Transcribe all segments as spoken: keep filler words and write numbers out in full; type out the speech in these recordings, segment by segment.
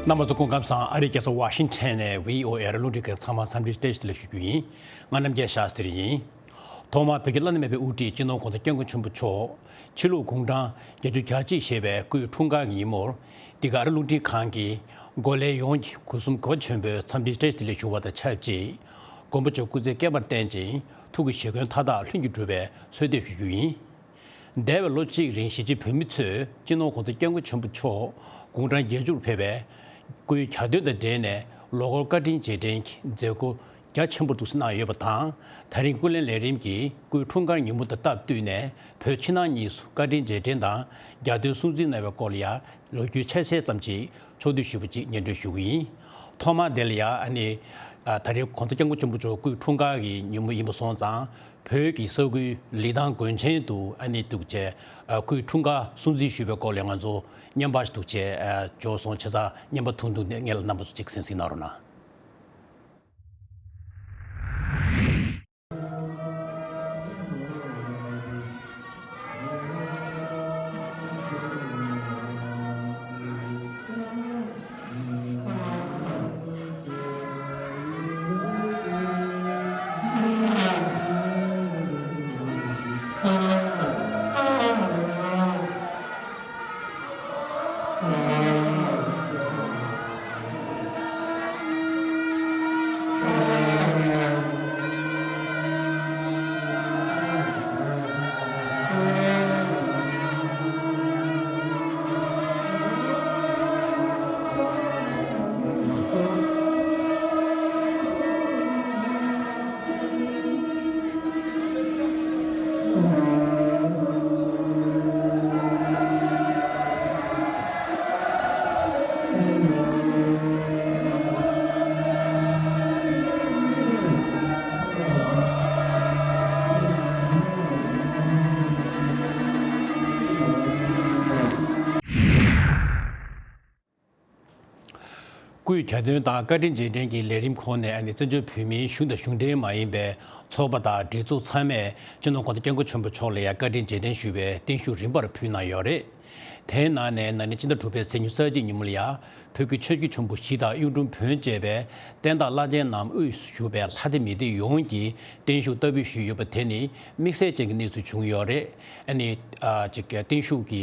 རྣམ་པ་ཚོ་སྐུ་ཁམས་བཟང་། ཨ་རིའི་རྒྱལ་ས་ཝ་ཤིང་ཊོན་ནས་བྷི་ཨོ་ཨེ་རླུང་འཕྲིན་ཁང་ཚང་མ་འཚམས་འདྲི་བཀྲ་ཤིས་བདེ་ལེགས་ཞུ་རྒྱུ་ཡིན། ང་རྣམ་རྒྱལ་ཤཱ་སྟྲི་ཡིན། ཐོག་མར་བོད་ཀྱི་བླ་ན་མེད་པའི་དབུ་ཁྲིད་སྤྱི་ནོར་༧གོང་ས་༧སྐྱབས་མགོན་ཆེན་པོ་མཆོག་ཕྱི་ལུགས་དགུང་གྲངས་བརྒྱད་ཅུ་གྱ་གཅིག་བཞེས་པའི་སྐུའི་འཁྲུངས་སྐར་གྱི་ཉིན་མོར། འདི་ག་ཨ་རིའི་རླུང་འཕྲིན་ཁང་གི་འགོ་ལས་ཡོངས་ཀྱི་སྒོ་གསུམ་གོ་ཆེན་པོས་འཚམས་འདྲི་བཀྲ་ཤིས་བདེ་ལེགས་ཞུ་བ་དང་ཆབས་ཅིག་མགོན་པོ་མཆོག་སྐུ་ཚེ་བསྐལ་པར་བརྟན་ཅིང་ཐུགས་ཀྱི་བཞེད་དགོངས་མཐའ་དག་ལྷུན་གྱིས་གྲུབ་པའི་གསོལ་འདེབས་ཞུ་རྒྱུ་ཡིན། འདས་པའི་ལོ་གཅིག་རིང་གཞིས་བྱེས་བོད་མི་ཚོས་སྤྱི་ནོར་༧གོང་ས་༧སྐྱབས་མགོན་ཆེན་པོ་མཆོག་དགུང་གྲངས་བརྒྱད་ཅུར་ཕེབས་པའི་སྐུའི་གྱ་སྟོན་དང་འབྲེལ་ནས་ལོ་འཁོར་བཀའ་དྲིན་རྗེས་དྲན་གྱི་མཛད་སྒོ་རྒྱ་ཆེན་པོ་འདུག་སེ་གནང་ཡོད་པ་དང་། ད་རིང་སྐུ་ལས་ལས་རིམ་གྱིས་སྐུའི་འཁྲུངས་སྐར་ཉིན་མོ་དང་སྟབས་བསྟུན་ནས་བོད་ཕྱི་ནང་གཉིས་སུ་བཀའ་དྲིན་རྗེས་དྲན་དང་གྱ་སྟོན་སྲུང་བརྩི་གནང་བའི་སྐོར་ལ་ཡང་ལོ་རྒྱུས་ཆ་ཤས་ཙམ་ཞིག་ཕྱོགས་བསྡུས་ཞུས་པ་ཅིག་སྙན་སྒྲོན་ཞུ་གི་ཡིན། ཐོག་མར་དེ་ལ་ཡང་ཨ་ནི་ཨ་ད་རེས་༧གོང་ས་༧སྐྱབས་མགོན་ཆེན་པོ་མཆོག་སྐུའི་འཁྲུངས་སྐར་གྱི་ཉིན་མོ་ཡིན་པ་སོང་ཙང་། བོད་ཀྱི་ས་ཁུལ་ལི་ཐང་དགོན་ཆེན་དུ་ཨ་ནི་འདུག་བྱས་ཨ་སྐུའི་འཁྲུངས་སྐར་སྲུང་བརྩི་ཞུས་པའི་སྐོར་ལ་ང་ཚོ་བརྙན་པར་ཞིག་འདུག་བྱས་ཨ་འབྱོར་སོང་། བྱས་ཙང་བརྙན་པར་ཐུང་ཐུང་དེ་སྔོན་ལ་རྣམ་པ་ཚོ་གཅིག་གསན་གཟིགས་གནང་རོགས་གནང་། སྐུའི་གྱ་སྟོན་དང་བཀའ་དྲིན་རྗེས་དྲན་གྱི་ལས་རིམ་ཁོངས་ནས་ཨ་ནི་བཙན་བྱོལ་བོད་མིའི་གཞུང་དང་གཞུང་འབྲེལ་མ་ཡིན་པའི་ཚོགས་པ་དང་སྒྲིག་འཛུགས་ཚང་མས་སྤྱི་ནོར་༧གོང་ས་༧སྐྱབས་མགོན་ཆེན་པོ་མཆོག་ལ་ཡང་བཀའ་དྲིན་རྗེས་དྲན་ཞུ་བའི་བརྟན་བཞུགས་རིམ་པར་ཕུལ་གནང་ཡོད་རེད། དེའི་ནང་ནས་ན་ནིང་ཕྱི་ཟླ་དྲུག་པའི་ཚེས་ཉི་ཤུ་རྩ་གཅིག་ཉིན་མོ་ལ་ཡང་བོད་ཀྱི་ཆོས་བརྒྱུད་ཆེན་པོ་བཞི་དང་གཡུང་དྲུང་བོན་བཅས་པའི་བསྟན་བདག་བླ་ཆེན་རྣམས་དབུས་སུ་བཞུགས་པའི་ལྷ་སྡེ་མི་སྡེ་ཡོངས་ཀྱིས་བརྟན་བཞུགས་བསྟར་འབུལ་ཞུས་ཡོད་པ་དེ་ནི་དམིགས་བསལ་ཅན་གྱི་གནས་ཚུལ་བྱུང་ཡོད་རེད། ཨ་ནི་ཨ་ཅིག་བརྟན་བཞུགས་ཀྱི་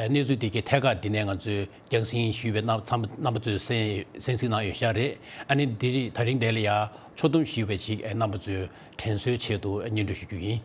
གནས་ཚུལ་དེ་གའི་ཐད་ཀར་འདི་ནས་ང་ཚོས་རྒྱང་སྲིང་ཞུས་པའི་རྣམ་ཚང་མ་རྣམ་པ་ཚོས་གསན་གསན་གཟིགས་གནང་ཡོད་ཤག་རེད། ཨ་ནི་འདི་རིང་ད་རིང་འདི་ལ་ཡང་ཕྱོགས་བསྡོམས་ཞུས་པ་ཞིག་རྣམ་པ་ཚོའི་དྲན་གསོའི་ཆེད་དུ་སྙན་སྒྲོན་ཞུ་རྒྱུ་ཡིན།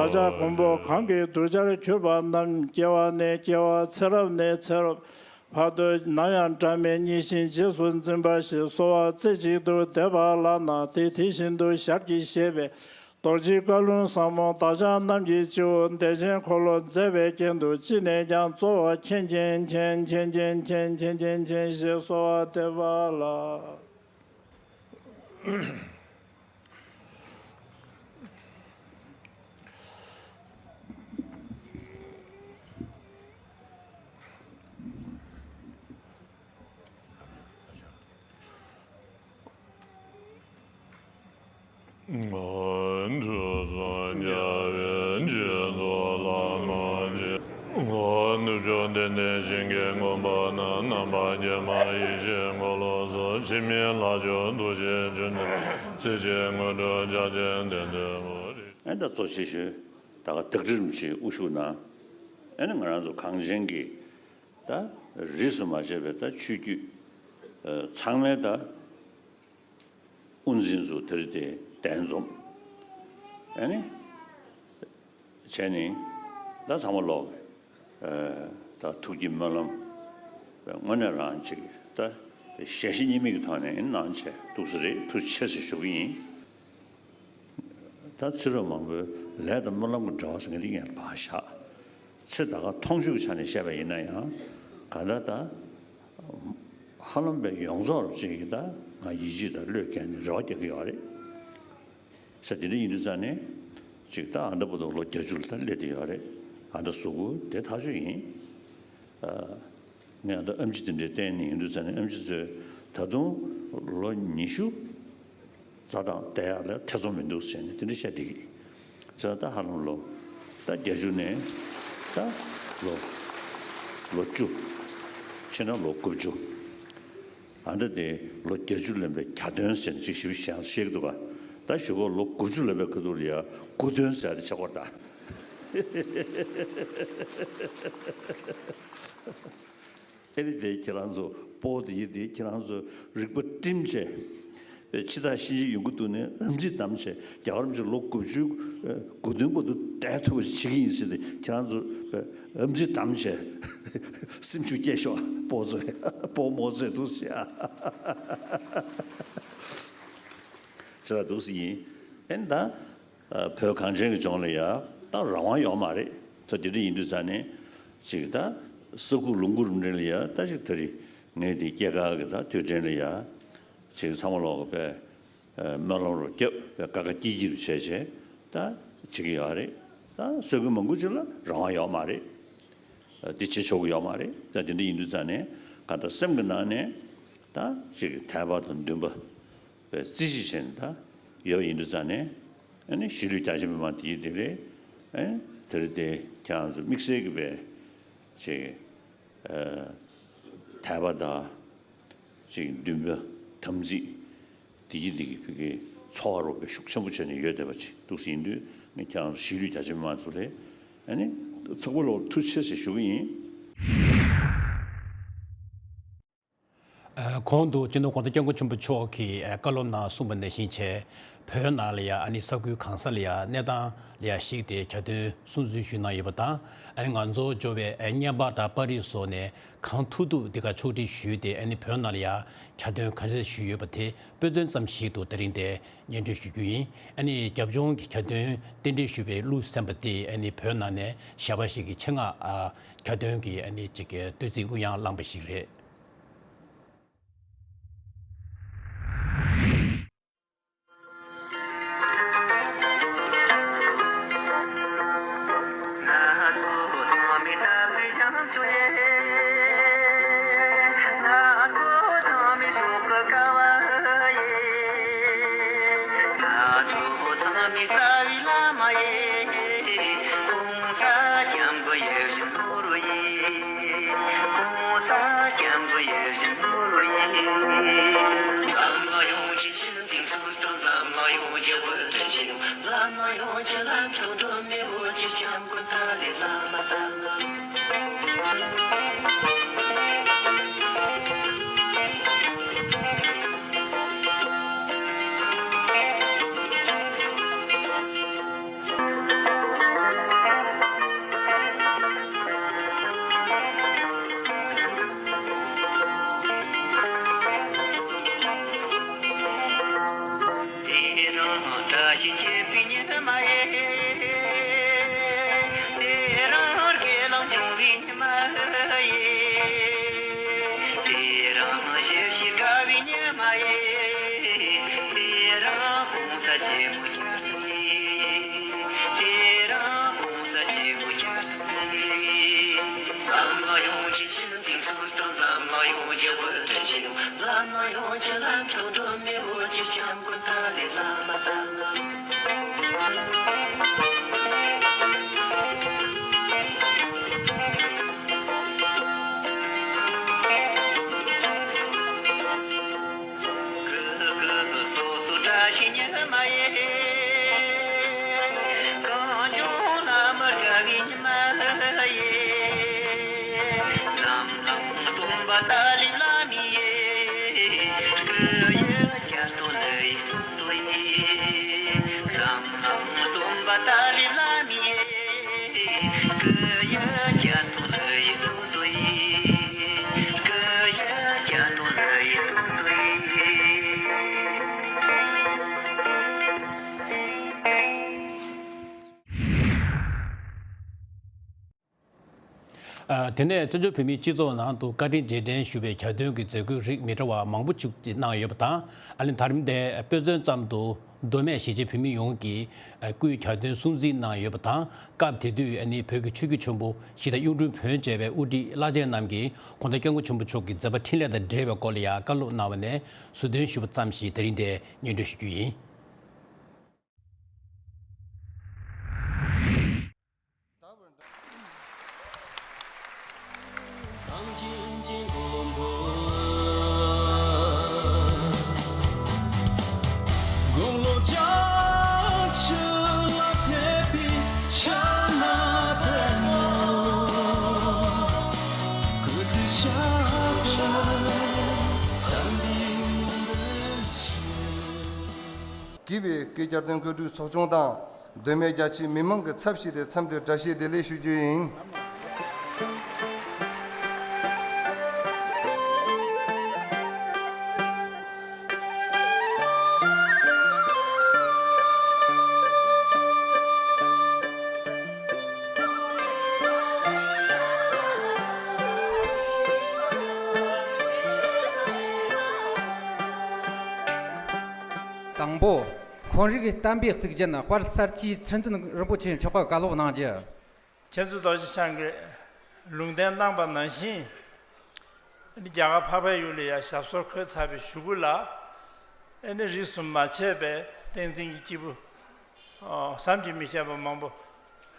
བདག་ཅག་མགོན་པོ་གང་གིས་གདུལ་བྱར་གྱུར་པ་རྣམས། སྐྱེ་བ་ནས་སྐྱེ་བ། ཚེ་རབས་ནས་ཚེ་རབས། བར་དུ་ནམ་ཡང་བྲལ་མེད་ཉེར་ཞི་རྗེས་སུ་འཛིན་པ་ཞིག་གསོལ་བ་རྩེ་གཅིག་ཏུ་འདེབས་པ་ལགས་ན། དེ་དེ་བཞིན་དུ་ཞབས་ཀྱིས་བཞེས་པའི་རྡོ་རྗེ་བཀའ་ལུང་ཟབ་མོ་བདག་ཅག་རྣམས་ཀྱི་སྤྱི་བོར་བདེ་ཆེན་འཁོར་ལོ་མཛད་པའི་རྐྱེན་དུ་ཅི་ནས་ཀྱང་གཙོ་བོ་མཁྱེན་མཁྱེན་མཁྱེན་མཁྱེན་ཞེས་གསོལ་བ་འདེབས་པ་ལགས། ནུབ་ཕྱོགས་བདེ་གནས་ཞིང་གི་མགོན་པོ་རྣམས། རྣམ་པར་རྒྱལ་བ་ཡེ་ཤེས་འཁོར་ལོ་སོགས། འཆི་མེད་ལྷ་ཆོས་ཐུགས་རྗེའི་ཆུ་འདི། རྩེ་གཅིག་དངོས་གྲུབ་ཕྱག་རྒྱའི་གདན་འདྲེན་པ། ཨེ་ད་གཙོ་ཆེ་ཤོས་ད་ག་བདག་ཁྲི་རིན་པོ་ཆེའི་དབུ་བཞུགས་ན། ཨེ་ནི་ང་རང་ཚོ་གངས་ཅན་གྱི་ད་རིས་སུ་མ་ཆད་པའི་ད་ཆོས་བརྒྱུད་ཚང་མའི་ད་དབུ་འཛིན་ཚོ་དེ་རིང་དེ་གདན་འཛོམས། ཨ་ནི་བྱས་ནས་ད་ཚང་མ་ལོག་ད་ཐུགས་ཀྱི་སྨོན་ལམ་དངོས་གནས་རང་ཅིག་ད་ཞལ་བཞེས་གཉིས་མེད་ཀྱི་ཐོག་ནས་གནང་བྱས་ཐུགས་སུ་རེད། ཐུགས་རྗེ་ཆེ་ཞུ་གི་ཡིན། ད་ཕྱི་རོལ་མང་པོས་ལས་དང་སྨོན་ལམ་གྱི་འབྲེལ་བ་ཟེར་མཁན་དེ་ངས་ཕར་བཞག་ཚེ་ད་ག་མཐོང་ཆོས་ཀྱི་ཆ་ནས་བཤད་པ་ཡིན་ན་ཡང་ག་ད་ད་ཧ་ལམ་པའི་ཡོངས་རྫོགས་རུ་ཅིག་གིས་ད་ང་ཡིད་ཆེས་དང་བློས་འགེལ་ནས་རེ་བ་རྒྱག་གི་ཡོད་རེད། ས་དེ་འདྲ་ཡིན་དུས་ཙང་ནས་ཅིག་ད་ཨ་མདའ་བར་དུ་ལོ་བརྒྱད་ཅུ་ལ་ད་སླེབས་བསྡད་ཡོད་རེད། ཨ་མདའ་གཟུགས་པོ་དེ་ཐག་ཆོད་ཡིན། ངས་ད་ཨེམ་ཆི་དེ་འདྲའི་བསྟན་ནས་ཡིན་དུས་ཙང་ནས་ཨེམ་ཆི་ཚོས་ད་དུང་ལོ་ཉི་ཤུ་རྩ་དང་བསྡད་ཡག་ལ་ཐེ་ཚོམ་མི་འདུག་ཟེར་ནས་དེ་འདྲ་བཤད་བསྡད་ཀྱི། ཚེ་ད་ཧ་ལམ་ལོ་ད་བརྒྱད་ཅུ་ནས་ད་ལོ་ལོ་བཅུ་ཕྱིན་ན་ལོ་དགུ་བཅུ། ཨ་འདྲ་དེ་ལོ་བརྒྱད་ཅུ་ལོན་པའི་གྱ་སྟོན་ཟེར་ནས་ཅིག་ཞིབ་ཞིབ་བཤད་ཀྱི་འདུག་ག་ད་གཞུག་གུ་ལོ་དགུ་བཅུ་ལོན་པའི་ཁ་ཐུག་ལ་ཡ་དགུ་སྟོན་ཟེར་ཡ་དེ་ཆགས་ཀྱི་ཡོད་རེད་ད། ཨེ་རེད་དེ་ཁྱེད་རང་ཚོ་སྤོ་དེ་ཡིན་དེ་ཁྱེད་རང་ཚོ་རིག་པ་བསྒྲིམས་བྱས། ཕྱི་ཐག་ཤིན་ཅི་ཡོང་གི་འདུག་ནས་ཨམ་ཆི་བསྡམས་བྱས་རྒྱ་གར་མི་ཆོས་ལོ་དགུ་བཅུ་དགུ་སྟོན་བར་དུ་བསྡད་ཐུབ་པ་ཞིག་བྱེད་ཀྱི་ཡིན་ཟེར་ཏེ་ཁྱེད་རང་ཚོ་ཨམ་ཆི་བསྡམས་བྱས་སེམས་ཤུགས་སྐྱེད་ཤོག་སྤོ་ཚོས་སྤོ་རྨོ་ཚོས་འདུག་ཟེར། ཟེར་བ་འདུག་སེ་ཡིན། ཨེ་ད་བོད་གངས་ཅན་གྱི་ལྗོངས་ལ་ཡ་ད་རང་དབང་ཡོད་མ་རེད། ད་དེ་འདྲ་ཡིན་དུས་ཙང་ནས་ཅིག་ད་ས་ཁུག་ལུང་ཁུག་རུ་འདྲ་ལ་ཡ་ད་ཅིག་ད་རེས་ངས་དེ་སྐྱེས་སྐར་གྱི་ད་དུས་དྲན་ལ་ཡ་ཅིག་ཚང་མ་ལོག་གི་པས། སྨོན་ལམ་རུ་བརྒྱབ་པའི་ཀ་ཁ་སྐྱིད་སྐྱིད་རུ་བྱས་བྱས་ད་བྱེད་ཀྱི་ཡོད་རེད། ད་ས་ཁུལ་མང་པོ་ཅིག་ལ་རང་དབང་ཡོད་མ་རེད། འདི་བྱེད་ཆོག་གི་ཡོད་མ་རེད། ད་དེ་འདྲ་ཡིན་དུས་ཙང་ནས་གང་ལྟར་སེམས་ཀྱི་ནང་ནས་ད་ཅིག་དད་པ་དང་འདུན་པ་བའི་རྩིས་གཞི་བྱས་ནས་ད་ཡོད་པ་ཡིན་དུས་ཙང་ནས་ཨ་ནི་གཞིས་ལུས་རྒྱ་ཆེ་མི་མང་དེ་ཡིན་དེ་རེད། ཨ་ནི་དེ་རེད་དེ་ཁྱེད་རང་ཚོ་དམིགས་བསལ་གྱི་བའི་ཅིག་དད་པ་དང་ཅིག་འདུན་པ་དམ་ཚིག་དེ་གི་དེ་གི་ཕ་གི་ཚོར་བ་རོགས་པའི་ཤུགས་ཆེན་པོ་བྱས་ནས་ཡོད་བསྡད་པ་ཅིག་འདུག་སེ་ཡིན་དུས་ངས་ཁྱེད་རང་ཚོ་གཞིས་ལུས་རྒྱ་ཆེ་མི་མང་ཚོ་ལ་ཨ་ནི་ཚགས་པར་ལོག་ཐུགས་རྗེ་ཆེ་ཞུ་གི་ཡིན། ཨ། གོང་དུ་སྤྱི་ནོར་གོང་ས་སྐྱབས་མགོན་ཆེན་པོ་མཆོག་གིས་ཨ་བཀའ་སློབ་ནང་གསུངས་པ་ནང་བཞིན་བྱས། བོད་ནང་ལ་ཡ་ཨ་ནི་ས་ཁུལ་གང་ས་ལ་ཡ་གནས་སྟངས་ལ་ཡ་གཞིགས་ཏེ་གྱ་སྟོན་སྲུང་བརྩི་ཞུས་གནང་ཡོད་པ་དང་། ཨ་ནི་ང་ཚོ་འབྱོར་བའི་ཨ་བརྙན་པར་དང་པར་རིས་སོགས་ནས་གང་ཐུབ་ཐུབ་འདི་ག་ཕྱོགས་སྒྲིག་ཞུས་ཏེ་ཨ་ནི་བོད་ནང་ལ་ཡ་གྱ་སྟོན་ག་འདྲ་ཞུས་ཡོད་པ་དེ་དཔེ་མཚོན་ཙམ་ཞིག་ཏུ་དེ་རིང་འདིར་སྙན་སྒྲོན་ཞུ་རྒྱུ་ཡིན། ཨ་ནི་རྒྱབ་ལྗོངས་ཀྱི་གྱ་སྟོན་རྟེན་འབྲེལ་ཞུས་པའི་གླུ་གསན་པ་དེ་ཨ་ནི་བོད་ནང་ནས་གཞས་པ་ཞིག་གིས་ཆེད་མངགས་ཨ་གྱ་སྟོན་གྱི་ཨ་ནི་ཅིག་གི་བསྟོད་ཚིག་གླུ་དབྱངས་བླངས་པ་ཞིག་རེད། དེ་རིང་བཀྲ་ཤིས་འཁྱིལ་པའི་ཉི་མ་ཡིན། དེ་རིང་སྒེར་ལངས་བྱུང་བའི་ཉི་མ་ཡིན། དེ་རིང་ཞབས་ཕྱི་དགའ་བའི་ཉི་མ་ཡིན། དེ་རིང་གོང་ས་ཆེན་མོ་བསྐྱར་དུ་ཡིན། དེ་རིང་གོང་ས་ཆེན་མོ་བསྐྱར་དུ་ཡིན། འཛམ་གླིང་ཡོངས་ཀྱི་ཞི་བདེའི་འཚོ་སྟངས། འཛམ་གླིང་ཡོངས་ཀྱི་དབུ་ཁྲིད་ཆེན་མོ། འཛམ་གླིང་ཡོངས་ཀྱི་ལམ་སྟོན་སྒྲོན་མེ་འོད་ཀྱི་སྐྱབས་མགོན་ཏཱ་ལའི་བླ་མ་དང་། སོ་སོ་བཀྲ་ཤིས་ཉི་མ་ཡིན། གངས་ལྗོངས་ལ་མར་དགའ་བའི་ཉི་མ་ཡིན། འཛམ་གླིང་སྟོན་པ་ཏཱ་ལའི་བླ་མ་ཡིན། སྐུ་ཡི་བསྐྱར་དུ་ལུས་ཡིན་དོ་ཡིན། འཛམ་གླིང་སྟོན་པ་ཏཱ་ལའི་བླ་མ་ཡིན། སྐུ་ཡི་བསྐྱར་དུ་ལུས་ཡིན་དོ་ཡིན། སྐུ་ཡི་བསྐྱར་དུ་ལུས་ཡིན་དོ་ཡིན། ཨ། དེ་ནས་བཙན་བྱོལ་བོད་མིའི་སྤྱི་ཚོགས་ནང་དུ་བཀའ་དྲིན་རྗེས་དྲན་ཞུ་བའི་གྱ་སྟོན་གྱི་མཛད་སྒོའི་རིགས་མི་འདྲ་བ་མང་པོ་ཅིག་གནང་ཡོད་པ་དང་། ཨ་ནི་ད་རིང་འདིར་དཔེ་མཚོན་ཙམ་དུ་མདོ་སྨད་གཞིས་བྱེས་བོད་མི་ཡོངས་ཀྱིས་སྐུའི་གྱ་སྟོན་སྲུང་བརྩི་གནང་ཡོད་པ་དང་། སྐབས་དེ་དུས་ཨ་ནི་བོད་ཀྱི་ཆོས་བརྒྱུད་ཆེན་པོ་གཞིས་བདག་གཡུང་དྲུང་བོན་བཅས་པའི་དབུ་ཁྲིད་བླ་ཆེན་རྣམས་ཀྱིས་གོང་ས་སྐྱབས་མགོན་ཆེན་པོ་མཆོག་གི་མཛད་པ་འཕྲིན་ལས་དང་འབྲེལ་བའི་སྐོར་ལ་ཡང་བཀའ་སློབ་གནང་བ་ནས་ཟུར་འདོན་ཞུས་པ་ཙམ་ཞིག་དེ་རིང་འདིར་སྙན་སྒྲོན་ཞུ་རྒྱུ་ཡིན། དགེ་བའི་སྐུའི་གྱ་སྟོན་གོ་སྒྲིག་ཚོགས་ཆུང་དང་། མདོ་སྨད་རྒྱ་ཆེའི་མི་མང་གི་ཚབ་ཞུས་ཏེ་འཚམས་འདྲིའི་བཀྲ་ཤིས་བདེ་ལེགས་ཞུ་རྒྱུ་ཡིན། པོ། ཁོང་རིགས་གཏམ་དཔེ་གཙུག་རྒྱན་དཔལ་གསར་བཅུའི་ཚུལ་འཛིན་རིན་པོ་ཆེ་མཆོག་གིས་བཀའ་སློབ་གནང་རྒྱུ། མཁྱེན་བརྩེ་རྡོ་རྗེ་འཆང་གིས་ལུང་བསྟན་གནང་པ་ནང་བཞིན། ཨ་ནི་རྒྱ་གར་འཕགས་པའི་ཡུལ་ལ་ཡང་ཞབས་སོར་འཁོད་ཚར་བའི་གཞུག་གུ་ལ། ཨ་ནི་རིས་སུ་མ་ཆད་པའི་བསྟན་འཛིན་གྱི་སྐྱེས་བུ་བསམ་གྱིས་མི་ཁྱབ་པ་མང་པོ།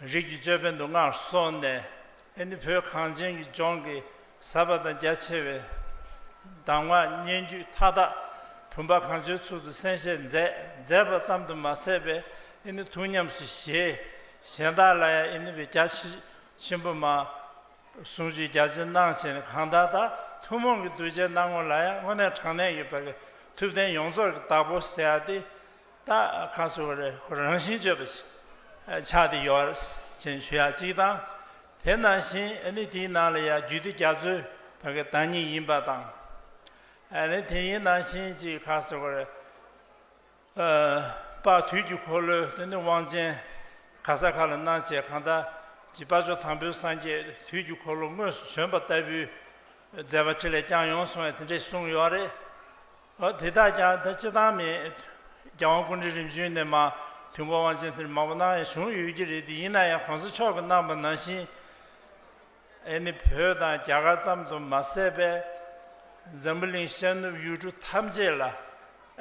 རིགས་ཀྱི་ཅོད་པན་དུ་མངའ་གསོལ་ནས། ཨ་ནི་བོད་གངས་ཅན་གྱི་ལྗོངས་ཀྱི་ཟབ་པ་དང་རྒྱ་ཆེ་བའི་གདམས་ངག་སྙན་བརྒྱུད་མཐའ་དག་བུམ་པ་གང་བྱོའི་ཚུལ་དུ་གསན་བཞེས་མཛད། མཛད་པ་ཙམ་དུ་མ་ཟད་པའི་ཨ་ནི་ཐུགས་ཉམས་སུ་བཞེས། གཞན་དག་ལ་ཡང་ཨ་ནི་བའི་རྒྱ་ཆེ་ཆེན་པོ་མ། གསུང་ཆོས་རྒྱ་ཆེར་གནང་བྱས་ནས། གང་ལྟར་ད་ཐུན་མོང་གི་གདུལ་བྱའི་སྣང་ངོ་ལ་ཡང་དངོས་གནས་དྲང་གནས་ཡོད་པའི་ཐུབ་བསྟན་ཡོངས་རྫོགས་ཀྱི་བདག་པོ་ཟེར་ཡ་དེ། ད་ག་ཟེར་དགོས་རེད། ཁོ་རང་བཞིན་བརྗོད་པ་ཞིག་ཆགས་བསྡད་ཡོད་ཅེས་ཞུ་ཡ་གཅིག་དང་། དེ་ནང་བཞིན་ཨ་ནི་དེའི་ནང་ལ་ཡང་རྒྱུད་སྡེ་རྒྱ་མཚོའི་བར་གྱི་བདག་ཉིད་ཡིན་པ་དང་། ཨ་ནི་དེ་ཡིན་ནང་བཞིན་ཅིག་ག་ཟེར་དགོས་རེད། ཨ། དཔལ་དུས་ཀྱི་འཁོར་ལོའི་དེ་ནི་དབང་ཆེན་ག་ས་ག་ལ་གནང་བྱས། གང་ལྟར་ཅིག་དཔལ་མཆོག་དང་པོའི་སངས་རྒྱས་དུས་ཀྱི་འཁོར་ལོ་དངོས་སུ་བྱོན་པ་ལྟ་བུའི་མཛད་པ་འཕྲིན་ལས་བསྐྱངས་ཡོང་སོང་བས་དེ་འདྲས་གསུངས་ཡོད་རེད། འོ་དེ་དག་ཀྱང་ད་སྤྱི་བཏང་མེད། རྒྱལ་དབང་སྐུ་ཕྲེང་རིམ་བྱོན་ནས་མར་དུས་འཁོར་དབང་ཆེན་དེར་མང་པོ་གནང་ཡ་བྱུང་ཡོད་ཀྱི་རེད། དེ་ཡིན་ན་ཡང་གོང་ས་མཆོག་གིས་གནང་པ་ནང་བཞིན། ཨ་ནི་བོད་དང་རྒྱ་གར་ཙམ་དུ་མ་ཟད་པའི་འཛམ་བུ་གླིང་ཤར་ནུབ་ཡུལ་གྲུ་ཐམས་ཅད་ལ།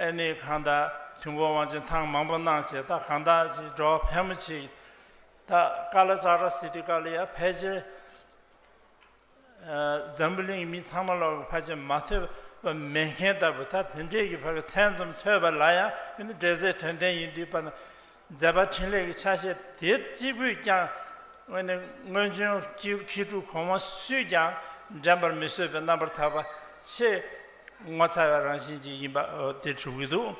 ཨ་ནི་གང་ལྟར་དུས་འཁོར་དབང་ཆེན་ཐེངས་མང་པོ་གནང་བྱས། ད་གང་ལྟར་ཅིག་འགྲོ་བ་ཕལ་མོ་ཆེ་ད་ཀ་ལ་ཙཀ་ར་ཟེར་དུས་སྐབས་ལ་ཡང་ཕལ་ཆེར། ཨ། འཛམ་བུ་གླིང་གི་མི་ཚང་མ་ལོག་གི་ཕལ་ཆེར་མ་ཐོས་པ་མེད་མཁན་ལྟ་བུ། ད་དེ་འདྲས་ཀྱི་ཕ་གི་མཚན་ཙམ་ཐོས་པ་ལ་ཡང་ཨ་ནི་འབྲེལ་ཚད་དོན་ལྡན་ཡིན་དུས་པ་ན། མཛད་པ་འཕྲིན་ལས་ཀྱི་ཆ་ཤས་དེ་གཅིག་པུས་ཀྱང་དངོས་གནས་སྔོན་བྱོན་སྐྱེས་བུ་མཁས་གྲུབ་གོང་མ་སུས་ཀྱང་འགྲན་པར་མི་བཟོད་པའི་རྣམ་པར་ཐར་པ་ཆེས་ངོ་མཚར་བའི་རང་བཞིན་ཅིག་ཡིན་པ་དེ་གྲུབ་ཀྱི་འདུག།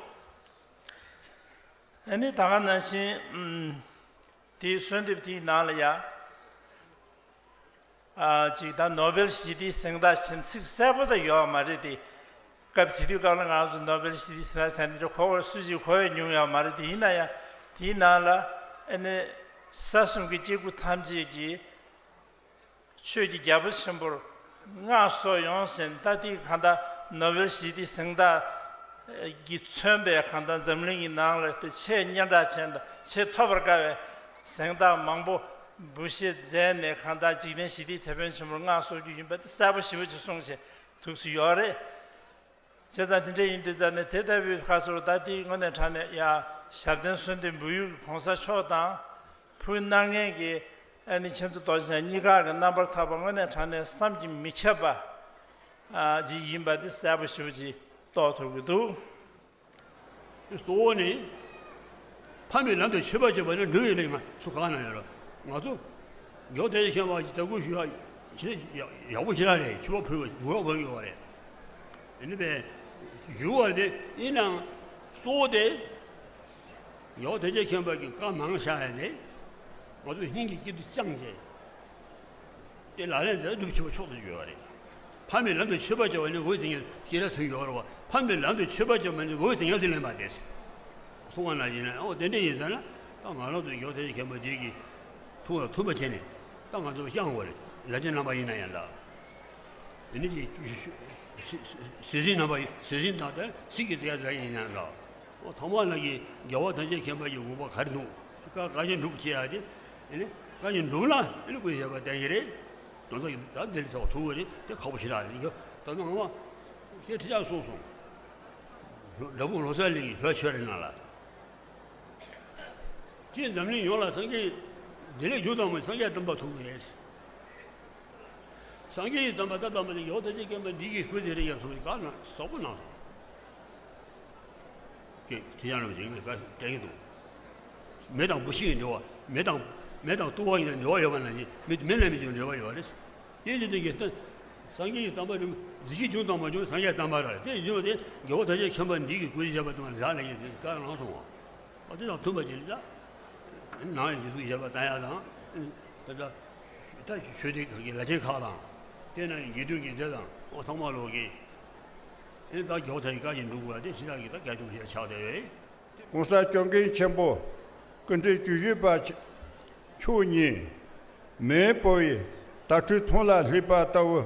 ཨ་ནི་ད་ག་ནང་བཞིན་དེའི་གསོལ་འདེབས་དེའི་ནང་ལ་ཡང་། ཨ། ཅིག་ད་ནོ་བེལ་ཞི་བདེའི་གཟེངས་རྟགས་ཅན་ཚིག་གསལ་པོ་ད་ཡོད་མ་རེད་དེ། སྐབས་དེ་དུས་སྐབས་ལ་ང་ཚོ་ནོ་བེལ་ཞི་བདེའི་གཟེངས་རྟགས་ཟེར་འདི་འདྲ་གོ་བ་སུ་ཞིག་གོ་ཡ་མྱོང་ཡོད་མ་རེད་དེ། ཡིན་ན་ཡང་དེའི་ནང་ལ་ཨ་ནི་ས་གསུམ་གྱི་སྐྱེ་དགུ་ཐམས་ཅད་ཀྱིས་ཆོས་ཀྱི་རྒྱལ་པོ་ཆེན་པོར་མངའ་གསོལ་ཡོང་ཟེར། ད་དེ་གང་ལྟར་ནོ་བེལ་ཞི་བདེའི་གཟེངས་རྟགས་ཀྱིས་མཚོན་པའི་གང་ལྟར་འཛམ་གླིང་གི་ནང་ལ་ཆེས་སྙན་གྲགས་ཅན་དང་ཆེས་ཐོབ་པར་དཀའ་བའི་གཟེངས་རྟགས་མང་པོ་འབུལ་བཞེས་མཛད་ནས། གང་ལྟར་འཇིག་རྟེན་ཞི་བདེའི་དེད་དཔོན་ཆེན་པོར་མངའ་གསོལ་རྒྱུ་ཡིན་པ་དེ་གསལ་པོ་ཞེ་པོ་ཅིག་གསུངས་བྱས་ཐུགས་སུ་ཡོད་རེད། བྱས་ཙང་དེ་འདྲ་ཡིན་དུས་ད་ནི་དེ་ལྟ་བུའི་ཁ་ཟུར་ད་ལྟའི་དངོས་གནས་དྲང་གནས་ཡ་ཞབས་བརྟན་གསོལ་འདེབས་འབུལ་ཡུལ་གྱི་གོང་ས་མཆོག་དང་ཕུལ་གནང་མཁན་གྱི་ཨ་ནི་མཁྱེན་བརྩེ་རྡོ་རྗེ་འཆང་གཉིས་ཀ་གི་རྣམ་པར་ཐར་པ་དངོས་གནས་དྲང་གནས་བསམ་གྱིས་མི་ཁྱབ་པ་ཨ་ཅིག་ཡིན་པ་དེ་གསལ་པོ་ཞེ་པོ་ཅིག་རྟོགས་ཐུབ་ཀྱི་འདུག། གཙོ་བོ་ནི། ཕ་མའི་ལམ་དུ་མཆོད་པ་བྱེད་པ་ནི་འགྲོ་བའི་ལས་མ་ཚུགས་གང་ན་ཡོད་རོ། ང་ཚོ་རྒྱལ་བ་ཐམས་ཅད་མཁྱེན་པ་ཞིག་དད་གུས་ཞུ་ཡག་ཡག་པོ་ཞེ་དྲག་རེད། མཆོད་པ་ཕུལ་བ་འགུག་ཡག་པོ་ཡོད་རེད། ཡིན་ནའི་ཞུ་བ་དེ་ཡིན་ནའང་གཙོ་བོ་དེ། རྒྱལ་བ་ཐམས་ཅད་མཁྱེན་པ་གི་བཀའ་མང་བཞག་ཡ་དེ་ང་ཚོ་སྙིང་གི་དཀྱིལ་དུ་བཅངས་བྱས། དེ་ལག་ལེན་དེ་སྒྲུབ་ཆོག་པ་ཆོག་ཏུ་འགྱུར་བ་རེད། ཕ་མའི་ལམ་དུ་མཆོད་པ་བྱ་བ་ནི་འོད་ཟེར་ཉིད་ཤེས་རབ་མཚོན་ཡོད་རེད་བ། ཕ་མའི་ལམ་དུ་མཆོད་པ་བྱ་བ་ནི་འོད་ཟེར་ཉིད་དུ་ལེན་པ་དེ། གསུང་བ་ན་ཡིན་ན་ཨོ་དེ་འདྲ་ཡིན་ཟེར་ན། ད་ང་རང་ཚོ་རྒྱལ་བ་ཐམས་ཅད་མཁྱེན་པ་འདི་གི་ཐུགས་ལ་མཐུན་པ་བྱས་ནས་ད་ང་ཚོ་བཤང་བ་རེད། ལ་རྒྱ་རྣམ་པ་ཡིན་ན་ཡང་འདྲ། དེ་ནི་ཅིག་ཟས་ཟིན་རྣམ་པ་ཟས་ཟིན་དང་དེ་ཟིག་གི་དེ་ཡ་ཡིན་ན་འདྲ། ཨོ་ཐོག་མ་ལ་གི་རྒྱལ་བ་ཐམས་ཅད་མཁྱེན་པ་ཡི་དགོངས་པ་ག་རེ་འདུག། བཀའ་བཀའ་བཞིན་སྒྲུབ་ཅེས་ཡ་དེ། དེ་ནི་བཀའ་བཞིན་སྒྲུབ་ན་དེ་ནི་སྐུའི་བཞེད་པ་བསྟན་གྱི་རེད། དོན་དག་ད་འདི་ལ་ཐོག་ཐུག་པ་རེད། དེ་ཁག་པོ་ཞེ་དྲག་རེད། ད་ནང་མ་དེ་ཁྲི་ཆག་གསུངས་སོང་། འདྲ་པོ་ལོ་ཙཱ་གླིང་གི་ལྷོ་ཆོས་རེ་ནང་ལ། སྤྱིར་འཛམ་གླིང་ཡོངས་ལ་སངས་རྒྱས་བདེ་ལེགས་འབྱུང་དང་མ་སངས་རྒྱས་བསྟན་པ་ཐུག་གི་རེད། སངས་རྒྱས་ཀྱི་བསྟན་པ་ད་ལྟ་མ་ནི་ཡོད་ད་ཅི་སྐྱེན་པ་འདི་གི་སྐུ་དེ་རེ་ཡང་སོང་བཀའ་ན་ཟབ་པོ་གནང་སོང་། ཀྱེ་ཁྱེད་ཅག་རྣམས་ཀྱིས་ངས་བཀའ་སྟོན་གྱི་འདུག། མེ་དང་བུད་ཤིང་གི་འབྲེལ་བ། མེ་དང་མེ་དང་ལྟུ་བ་ཡིན་ན་འབྲེལ་བ་ཡོད་པ་ནང་བཞིན་མེ་མེ་ལ་མེ་ཀྱང་འབྲེལ་བ་ཡོད་རེད། དེ་བཞིན་དུ་ཀྱི་སྟོན། སངས་རྒྱས་ཀྱི་བསྟན་པ་ནི་རྫུས་སྐྱེས་འབྱུང་དང་མ་བྱུང་སངས་རྒྱས་བསྟན་པ་རེད། དེ་བཞིན་དུ་རྒྱལ་བ་ཐམས་ཅད་མཁྱེན་པ་འདི་གི་སྐུ་ཞབས་པ་དང་ལ་ལ་ཡི་དེ་བཀའ་གནང་སོང་བ། ཨ་དེ་དང་མཐུན་པ་ཅིག་རེད་ད། ནང་ཡི་རྗེས་འཇུག་བཞག་པ་ལྟ་ཡག་དང་། ད་ད་ད་ཆོས་སྡེ་ཁག་གི་ལ་ཆེན་ཁག་དང་། དེ་ནང་ཡི་དགེ་འདུན་གྱི་སྡེ་དང་ཨོ་ཚང་མ་ལོག་གི། ཨེ་ད་མགྱོགས་ཐལ་གྱི་བཀའ་ཡིན་འགྲོ་དགོས་ཡ་དེ་ཞེ་དྲག་གི་ད་བཀའ་ཆུང་ཞེ་དྲག་ཆགས་བསྡད་ཡོད། ༸གོང་ས་༸སྐྱབས་མགོན་ཆེན་པོ་སྐུ་ཕྲེང་བཅུ་བཞི་པ་མཆོག་ཉིད་མེ་འབར་བའི་དྭ་ཕྲུག་ཐང་ལ་སླེབས་པ་ལྟ་བུ་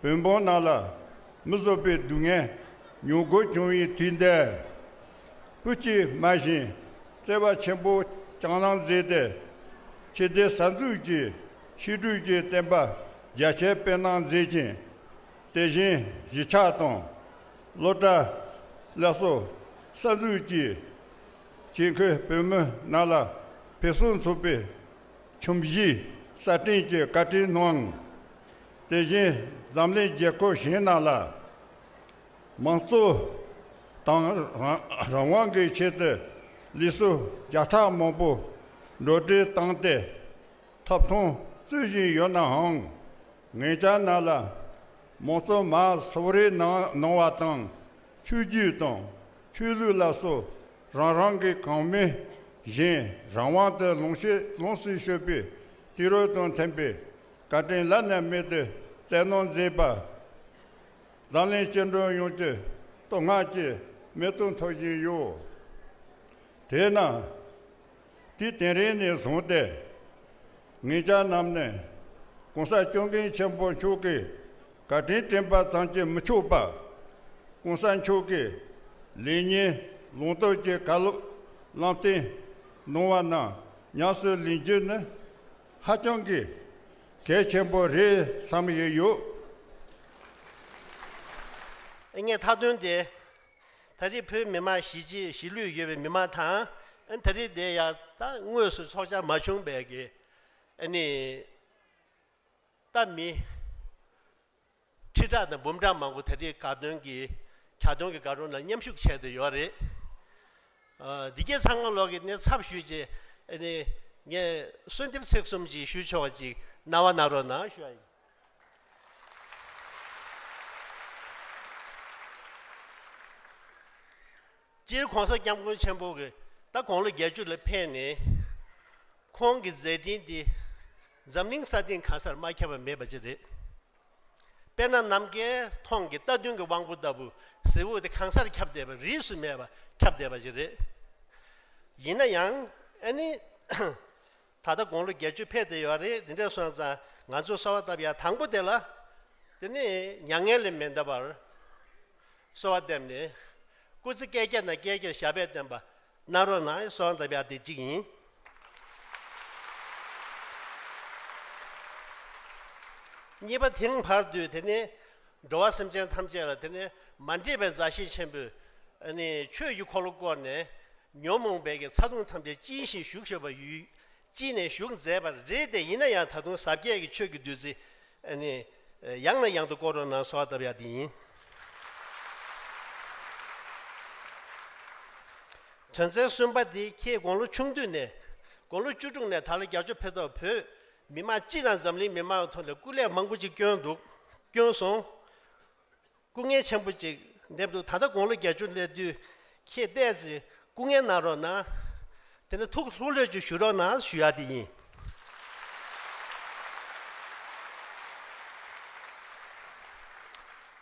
བོད་འབངས་རྣམས་ལ་མི་བཟོད་པའི་སྡུག་བསྔལ་མྱོང་དགོས་བྱུང་བའི་དུས་འདིར། བོད་ཀྱི་མ་བཞིན་བརྩེ་བ་ཆེན་པོ་བསྐྱངས་གནང་མཛད་དེ། ཆོས་སྡེ་གསར་འཛུགས་ཀྱི་ཤིས་བརྗོད་ཀྱི་བསྟན་པ་རྒྱ་ཆེར་སྤེལ་གནང་མཛད་ཅིང་། དེ་བཞིན་གཞིས་ཆགས་དང་སློབ་གྲྭ་སླར་གསོ་གསར་འཛུགས་ཀྱིས་ཆེད་མཁས་བོད་མི་རྣམས་ལ་ཕུན་སུམ་ཚོགས་པའི་ཁྱིམ་གཞིས་གསར་སྐྲུན་གྱི་བཀའ་དྲིན་གནང་། དེ་བཞིན་འཛམ་གླིང་རྒྱལ་ཁབ་གཞན་རྣམས་ལ་དམངས་གཙོ་དང་རང་རང་དབང་གི་ཆེད་དུ་ལུགས་སྲོལ་བརྒྱ་ཕྲག་མང་པོ་འགྲོ་སྒྲིག་བཏང་སྟེ་ཐོབ་ཐང་རྩོད་བཞིན་ཡོད་ནའང་། ངེད་ཅག་རྣམས་ལ་དམངས་གཙོ་མར་སོར་རེ་གནང་གནང་བ་དང་། ཆོས་བརྒྱུད་དང་ཆོས་ལུགས་ལ་སོགས་རང་རང་གི་གོང་མའི་བཞིན་རང་དབང་དུ་ལོངས་སྤྱོད་ལོངས་སུ་སྤྱོད་པའི་དུས་རབས་དང་མཐུན་པའི་བཀའ་དྲིན་བླ་ན་མེད་དུ་སྩལ་གནང་མཛད་པ། འཛམ་གླིང་སྤྱི་འགྲོས་ཡོངས་ཀྱི་བསྟོད་བསྔགས་ཀྱི་མིག་ཏོ་འཐོར་བཞིན་ཡོད། དེས་ན། དུས་དེ་རིང་ནས་བཟུང་སྟེ། ངེད་ཅག་རྣམས་ནི་༸གོང་ས་༸སྐྱབས་མགོན་ཆེན་པོ་མཆོག་གི་བཀའ་དྲིན་དྲན་པ་ཙམ་གྱིས་མི་ཆོག་པར། ༸གོང་ས་མཆོག་གི་ལེགས་ཉེས་ལུང་སྟོན་གྱི་བཀའ་སློབ་ལམ་སྟོན་གནང་བ་རྣམས་ཉམས་སུ་ལེན་རྒྱུ་ནི་ཧ་ཅང་གི་གལ་ཆེན་པོ་རེད་བསམ་ཡོད་ཡོད། ངས་མཐའ་དོན་དེ། ད་རེས་བོད་མི་མང་གཞིས་བྱེས་གཞིས་ལུས་ཡོད་པའི་མི་མང་དང་། ཨ་ནི་ད་རེས་དེ་ཡང་ད་དངོས་སུ་ཚོགས་བཅར་མ་བྱུང་བའི་གི་ཨ་ནི་ད་མི་ཁྲི་ཕྲག་དང་འབུམ་ཕྲག་མང་པོ་ད་རེས་དགའ་སྟོན་གྱི་གྱ་སྟོན་གྱི་དགའ་སྟོན་ལ་མཉམ་ཞུགས་བྱས་ཏེ་ཡོད་རེད། ཨ། འདི་གའི་ཚང་མ་ལོག་གི་ནས་ཚབ་ཞུས་རྗེས་ཨ་ནི་ངས་གསོལ་འདེབས་ཚིག་གསུམ་ཅིག་ཞུ་ཆོག་པ་ཅིག་གནང་བ་གནང་རོགས་གནང་ཞུ་བ་ཡིན། སྤྱིར་༸གོང་ས་༸སྐྱབས་མགོན་ཆེན་པོ་གི་ད་དགུང་ལོ་བརྒྱད་ཅུ་ལ་ཕེབས་ནས། ཁོང་གི་མཛད་འཕྲིན་འདི་འཛམ་གླིང་ས་སྟེང་གང་སར་མ་ཁྱབ་པ་མེད་པ་ཅིག་རེད། དཔེར་ན་ནམ་མཁའི་མཐོངས་ཀྱི་རྟ་བདུན་གྱི་དབང་པོ་ལྟ་བུ་གཟི་འོད་དེ་གང་སར་ཁྱབ་བསྡད་པ། རིས་སུ་མེད་པ་ཁྱབ་བསྡད་པ་ཅིག་རེད། ཡིན་ན་ཡང་ཨ་ནི། ད་ལྟ་དགུང་ལོ་བརྒྱད་ཅུ་ཕེབས་བསྡད་ཡོད་རེད། འདི་འདྲ་སོང་ཙང་ང་ཚོ་གསོལ་བ་བཏབ་ཡ་དང་པོ་དེ་ལ། དེ་ནས་མྱ་ངན་ལས་མི་འདའ་བར་གསོལ་བ་འདེབས་ནས། སྐུ་ཚེ་བསྐལ་བརྒྱ་ནས་བསྐལ་བརྒྱར་ཞབས་པད་བརྟན་པ་གནང་རོགས་གནང་གསོལ་བ་འདེབས་ཡ་དེ་གཅིག་ཡིན། གཉིས་པ། དེང་བར་དུ་དེ་ནས་འགྲོ་བ་སེམས་ཅན་ཐམས་ཅད་ལ་དེ་ནས་མ་འདྲེས་པའི་མཛའ་བཤེས་ཆེན་པོས་ཨ་ནི་ཆོས་ཀྱི་འཁོར་ལོ་བསྐོར་ནས། ཉོན་མོངས་པའི་གི་ཚ་གདུང་ཐམས་ཅད་གཅིན་ཞིང་བཞུགས་ཤོར་བ་ཡུལ་གཅིག་ནས་བཞུགས་མཛད་པ་རེད་དེ། ཡིན་ན་ཡང་ད་དུང་ཟབ་རྒྱས་ཀྱི་ཆོས་ཀྱི་བདུད་རྩི་ཨ་ནི་ཡང་ནས་ཡང་དུ་བསྐོར་རོགས་གནང་གསོལ་བ་བཏབ་ཡ་དེ་ཡིན། དོན་ཚན་གསུམ་པ་དེ། ཁྱེད་དགུང་ལོ་ཆུང་དུས་ནས། དགུང་ལོ་བཅུ་དྲུག་ནས་ད་ལོ་བརྒྱད་ཅུ་ཕེབས་ཐོག་བོད་མི་མང་སྤྱི་དང་འཛམ་གླིང་མི་མང་ཐོག་ནས་སྐུ་ལས་མང་པོ་ཅིག་བསྐྱོན་འདུག་བསྐྱོན་སོང་། སྐུ་ངལ་ཆེན་པོ་ཅིག་འདེབས་འདུག་ད་ལྟ་དགུང་ལོ་བརྒྱད་ཅུ་སླེབས་དུས་ཁྱེད་ཏོག་ཙམ་སྐུ་ངལ་གནང་རོགས་གནང་། དེ་ནས་ཐུགས་ལྷུག་ལྷུག་ཅིག་ཞུ་རོགས་གནང་ཞུ་ཡ་དེ་ཡིན།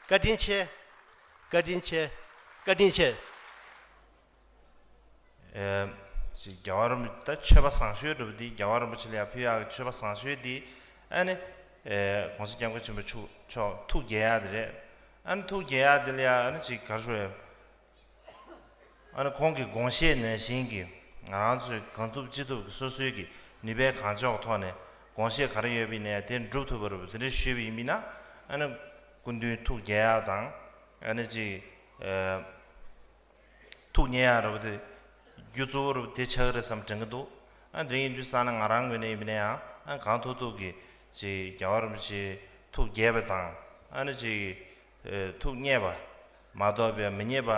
བཀའ་དྲིན་ཆེ། བཀའ་དྲིན་ཆེ། བཀའ་དྲིན་ཆེ། ཨེ། ཅིག་རྒྱལ་བ་རིན་པོ་ཆེ། ད་མཆོད་པ་བཟང་ཤོས་འདྲ་པོ་འདི་རྒྱལ་བ་རིན་པོ་ཆེ་ལ་ཡང་ཕུལ་ཡག་གི་མཆོད་པ་བཟང་ཤོས་འདི་ཨ་ནི། ཨེ། ༸གོང་ས་༸སྐྱབས་མགོན་ཆེན་པོ་མཆོག་མཆོག་ཐུགས་དགྱེས་ཡག་འདི་རེད། ཨ་ནི་ཐུགས་དགྱེས་ཡག་འདི་ལ་ཡང་ཨ་ནི་ཅིག་ག་རེ་ཞུ་དགོས་རེད། ཨ་ནི་ཁོང་གི་དགོངས་བཞེད་ནང་བཞིན་གྱི་ང་རང་ཚོས་གང་ཐུབ་ཅི་ཐུབ་ཀྱི་སོ་སོའི་གི་ནུས་པའི་གང་ལྕོགས་ཐོག་ནས་དགོངས་བཞེད་ག་རེ་ཡོད་པ་ཡིན་ནའི་དེ་འགྲུབ་ཐུབ་པ་རེད་པ། དེ་འདྲ་ཞུས་པ་ཡིན་པ་ཡིན་ན་ཨ་ནི་སྐུ་མདུན་ཐུགས་དགྱེས་ཡག་དང་ཨ་ནི་ཅིག་ཨེ། ཐུགས་མཉེས་ཡག་འདྲ་པོ་དེ་རྒྱུ་གཙོ་བོ་འདྲ་པོ་དེ་ཆགས་ཀྱི་རེད་བསམ་དྲན་གྱི་འདུག་ཨ་དེ་ཡིན་དུས་ཙང་ནས་ང་རང་ངོས་ནས་ཡིན་པ་ཡིན་ན་ཡང་ཨ་གང་ཐུབ་ཐུབ་ཀྱིས་ཅིག་རྒྱལ་བ་རིན་པོ་ཆེ་ཐུགས་དགྱེས་པ་དང་ཨ་ནི་ཅིག་ཨེ་ཐུགས་མཉེས་པ་མ་གཏོགས་པའི་མི་མཉེས་པ་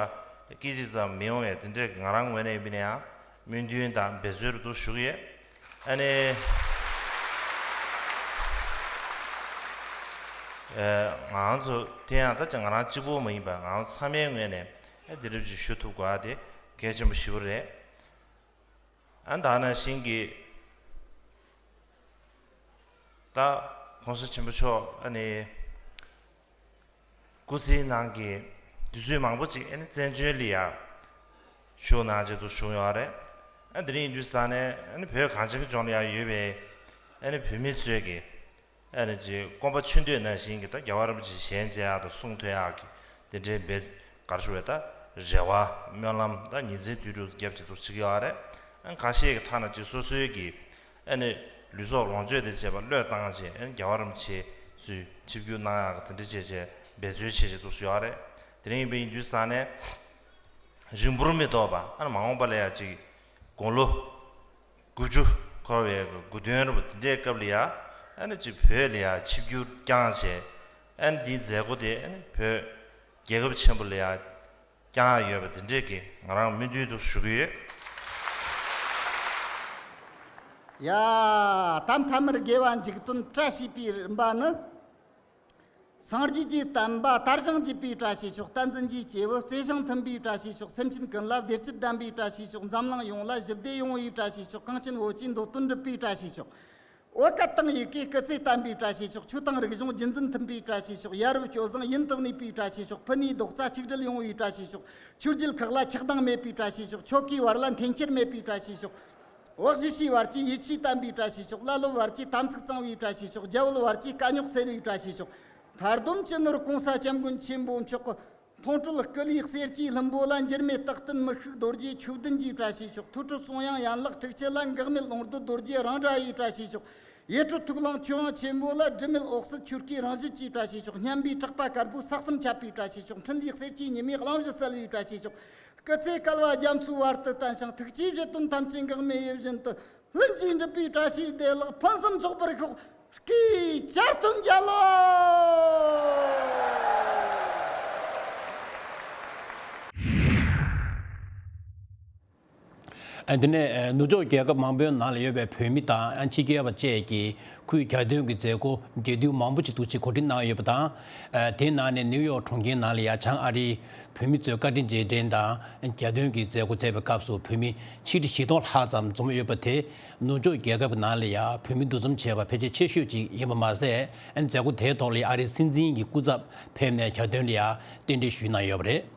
སྐད་ཅིག་ཙམ་མི་ཡོང་བའི་དེ་འདྲའི་ང་རང་ངོས་ནས་ཡིན་པ་ཡིན་ན་ཡང་སྨོན་འདུན་དང་འབད་རྩོལ་འདྲ་པོ་ཞུ་གི་ཡོད། ཨ་ནི་ཨེ་ང་རང་ཚོ་དེ་ཡང་ད་ཅིག་ང་རང་གཅིག་པོ་མ་ཡིན་པར་ང་རང་ཚང་མའི་ངོས་ནས། ཨ་དེ་འདྲ་ཅིག་ཞུ་ཐུབ་དགོས་པ་དེ་གལ་ཆེན་པོ་ཞེ་པོ་རེད། ཨ་ད་ནང་བཞིན་གྱི་ད་༸གོང་ས་ཆེན་པོ་མཆོག་ཨ་ནི་སྐུ་ཚེའི་ནང་གི་དུས་ཚོད་མང་པོ་ཅིག་ཨ་ནི་བཙན་བྱོལ་ལ་ཡང་བཞུགས་གནང་བྱས་འདུག་བཞུགས་ཡོད་རེད། ཨ་དེ་རིང་ཡིན་དུས་ཙང་ནས་ཨ་ནི་བོད་གངས་ཅན་གྱི་ལྗོངས་ལ་ཡང་ཡོད་པའི་ཨ་ནི་བོད་མི་ཚོས་ཀྱི་ཨ་ནི་ཅིག་སྐོམ་པ་ཆུ་འདོད་ནང་བཞིན་གྱི་ད་རྒྱལ་བ་རིན་པོ་ཆེ་ཞལ་མཇལ་ཡག་དང་གསུང་ཐོས་ཡག་གི་དེ་འདྲའི་འབད་ག་རེ་ཞུ་དགོས་རེད། ད་ རེ་བ་སྨོན་ལམ་ད་ཉིན་མཚན་དུས་དྲུག་རྒྱབ་ཅིག་ཏུ་བྱེད་ཀྱི་ཡོད་རེད། ཨ་ཁ་ཤས་ཀྱི་ཐ་ན་ཅིག་སོ་སོའི་གི་ཨ་ནི་ལུས་སྲོག་ལོངས་སྤྱོད་དེ་བྱས་པ་བློས་བཏང་བྱས་ཨ་ནི་རྒྱལ་བ་རིན་པོ་ཆེ་ཚུར་ཆིབས་བསྒྱུར་གནང་ཡག་གི་དེ་འདྲ་བྱས་བྱས་འབད་རྩོལ་བྱེད་བྱེད་དུ་ཡོད་རེད། དེ་རིང་ཡིན་པ་ཡིན་དུས་ཙང་ནས་རིང་པོར་མི་ཐོགས་པ་ཨ་ནི་མ་འོངས་པ་ལ་ཡ་ཅིག་དགུང་ལོ་དགུ་བཅུ་འཁོར་བའི་དགུང་སྟོན་རེད་པ། དེ་འདྲའི་སྐབས་ལ་ཡ་ཨ་ནི་ཅིག་བོད་ལ་ཡ་ཆིབས་བསྒྱུར་བསྐྱངས་བྱས་ཨ་ནི་འདིའི་མཛད་སྒོ་དེ་ཨ་ནི་བོད་རྒྱལ་ཁབ་ཆེན་པོ་ལ་ཡ་བསྐྱངས་ཡོད་པ་དེ་འདྲས་ཀྱི་ང་རང་སྨོན་འདུན་དུ་ཞུ་གི་ཡོད། ཡ། ད་མཐའ་མར་དགེ་བ་མཇུག་སྟོན་བཀྲ་ཤིས་པའི་རིམ་པ་ནི། སངས་རྒྱས་ཀྱི་བསྟན་པ་དར་ཞིང་རྒྱས་པའི་བཀྲ་ཤིས་ཤོག། བསྟན་འཛིན་གྱི་སྐྱེས་བུ་བརྩེ་ཞིང་མཐུན་པའི་བཀྲ་ཤིས་ཤོག། སེམས་ཅན་ཀུན་ལ་བདེ་སྐྱིད་ལྡན་པའི་བཀྲ་ཤིས་ཤོག། འཛམ་གླིང་ཡོངས་ལ་ཞི་བདེ་ཡོང་བའི་བཀྲ་ཤིས་ཤོག། གངས་ཅན་བོད་ཀྱི་འདོད་དོན་འགྲུབ་པའི་བཀྲ་ཤིས་ཤོག། བོད་སྐད་དང་ཡི་གེ་སྐུ་ཚེ་བརྟན་པའི་བཀྲ་ཤིས་ཤོག། ཆོས་དང་རིག་གཞུང་རྒྱུན་འཛིན་མཐུན་པའི་བཀྲ་ཤིས་ཤོག། ཡ་རབས་སྤྱོད་བཟང་ཡུན་དུ་གནས་པའི་བཀྲ་ཤིས་ཤོག། ཕུ་ནུའི་རྡོག་རྩ་ཆིག་སྒྲིལ་ཡོང་བའི་བཀྲ་ཤིས་ཤོག། ཆོས་བརྒྱུད་ཁག་ལ་ཆགས་སྡང་མེད་པའི་བཀྲ་ཤིས་ཤོག། ཆོལ་ཁའི་བར་ལ་འཐེན་འཁྱེར་མེད་པའི་བཀྲ་ཤིས་ཤོག། བོད་གཞིས་བྱེས་བར་གྱི་ཡིད་ཆེས་བརྟན་པའི་བཀྲ་ཤིས་ཤོག། བླ་སློབ་བར་གྱི་དམ་ཚིག་གཙང་བའི་བཀྲ་ཤིས་ཤོག། རྒྱ་བོད་བར་གྱི་དཀའ་རྙོག་སེལ་བའི་བཀྲ་ཤིས་ཤོག། མཐའ་སྡོམ་སྤྱི་ནོར་༸གོང་ས་༸སྐྱབས་མགོན་ཆེན་པོ་མཆོག་གི་མཐོང་གྲོལ་སྐུ་ལུས་གསེར་གྱི་ལྷུན་པོ་ལ་འགྱུར་མེད་རྟག་བརྟན་མི་ཤིགས་རྡོ་རྗེ་ཆོས་བདུན་གྱི་བཀྲ་ཤིས་ཤོག། ཐུགས་ཁྲོ་གསུང་དབྱངས་ཡན་ལག་དྲུག་ཅུ་ལ་འགག་མེད་ཀློང་རྡོལ་རྡོ་རྗེ་རང་སྒྲ་ཡི་བཀྲ་ཤིས་ཤོག། ཡེ་གྲོལ་ཐུགས་ཀློང་ཆོས་དབྱིངས་ཆེན་པོ་ལ་སྒྲིབ་མེད་འོད་གསལ་ཆོས་སྐུའི་རང་བཞིན་གྱི་བཀྲ་ཤིས་ཤོག། སྙན་པའི་གྲགས་པ་དཀར་པོའི་ས་གསུམ་ཁྱབ་པའི་བཀྲ་ཤིས་ཤོག། འཕྲིན་ལས་གསེར་གྱི་ཉི་མའི་གླིང་བཞི་གསལ་བའི་བཀྲ་ཤིས་ཤོག། སྐུ་ཚེ་བསྐལ་པ་རྒྱ་མཚོའི་བར་དུ་བརྟན་ཞིང་ཐུགས་ཀྱི་བཞེད་དོན་ཐམས་ཅད་འགག་མེད་ཡིད་བཞིན་དུ། ལྷུན་གྱིས་འགྲུབ་པའི་བཀྲ་ཤིས་བདེ་ལེགས་ཕུན་སུམ་ཚོགས་པར་ཤོག། སྐུའི་གྱ་སྟོན་རྒྱལ་ལོ། ཨ། དེ་ནས་ཨ་ནུབ་ཕྱོགས་རྒྱལ་ཁབ་མང་པོའི་ནང་ལ་ཡོད་པའི་བོད་མི་དང་ཕྱི་རྒྱལ་བ་བཅས་ཀྱིས་ཁོའི་གྱ་སྟོན་གྱི་མཛད་སྒོ་རྒྱས་བསྡུས་མང་པོ་ཅིག་འདུག་ཅེས་གོ་སྒྲིག་གནང་ཡོད་པ་དང་། ཨ། དེའི་ནང་ནས་ནིའུ་ཡོག་གྲོང་ཁྱེར་ནང་ལ་ཡ་བྱང་ཨ་རིའི་བོད་མི་ཚོའི་བཀའ་དྲིན་རྗེས་དྲན་དང་གྱ་སྟོན་གྱི་མཛད་སྒོ་མཛད་པའི་སྐབས་སུ་བོད་མི་ཆིག་ཁྲི་བཞི་སྟོང་ལྷག་ཙམ་འཛོམས་ཡོད་པ་དེ་ནུབ་ཕྱོགས་རྒྱལ་ཁབ་ནང་ལ་ཡ་བོད་མི་འདུ་འཛོམས་བྱས་པ་ཕལ་ཆེར་ཆེ་ཤོས་ཅིག་ཡིན་པ་མ་ཟད། མཛད་སྒོ་དེའི་ཐོག་ལ་ཡ་ཨ་རིའི་སྲིད་འཛིན་གྱི་སྐུ་ཚབ་ཕེབས་ནས་གྱ་སྟོན་ལ་ཡ་རྟེན་འབྲེལ་ཞུས་གནང་ཡོད་པ་རེད།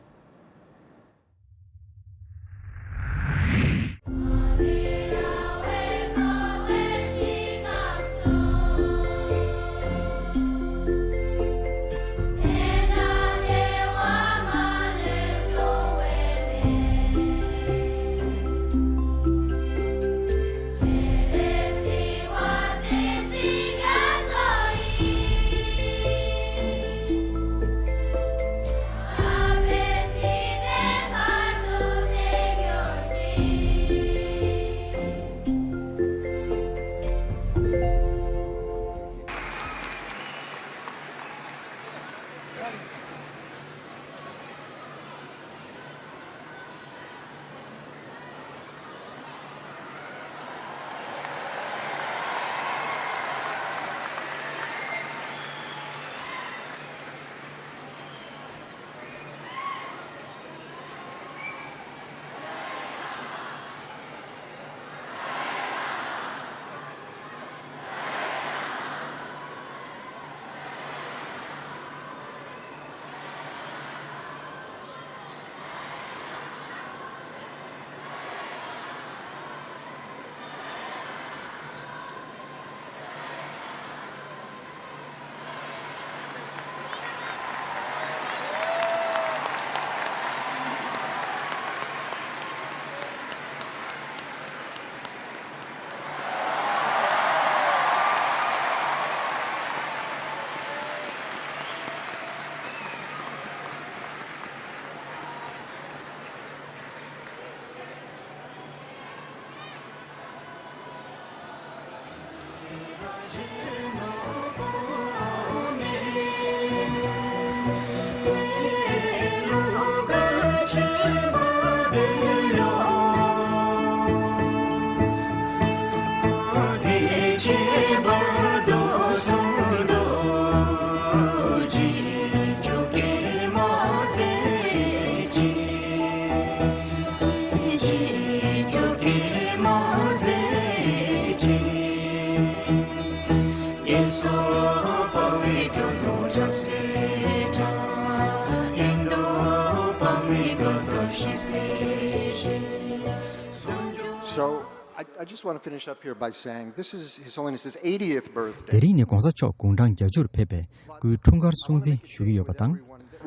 So, I, I just want to finish up here by saying this is His Holiness's eightieth birthday. དེ་རིང་ནི་གོང་ས་མཆོག་དགུང་གྲངས་བརྒྱད་ཅུར་ཕེབས་པའི་སྐུའི་འཁྲུངས་སྐར་སྲུང་བརྩི་ཞུ་གི་ཡོད་པ་དང་།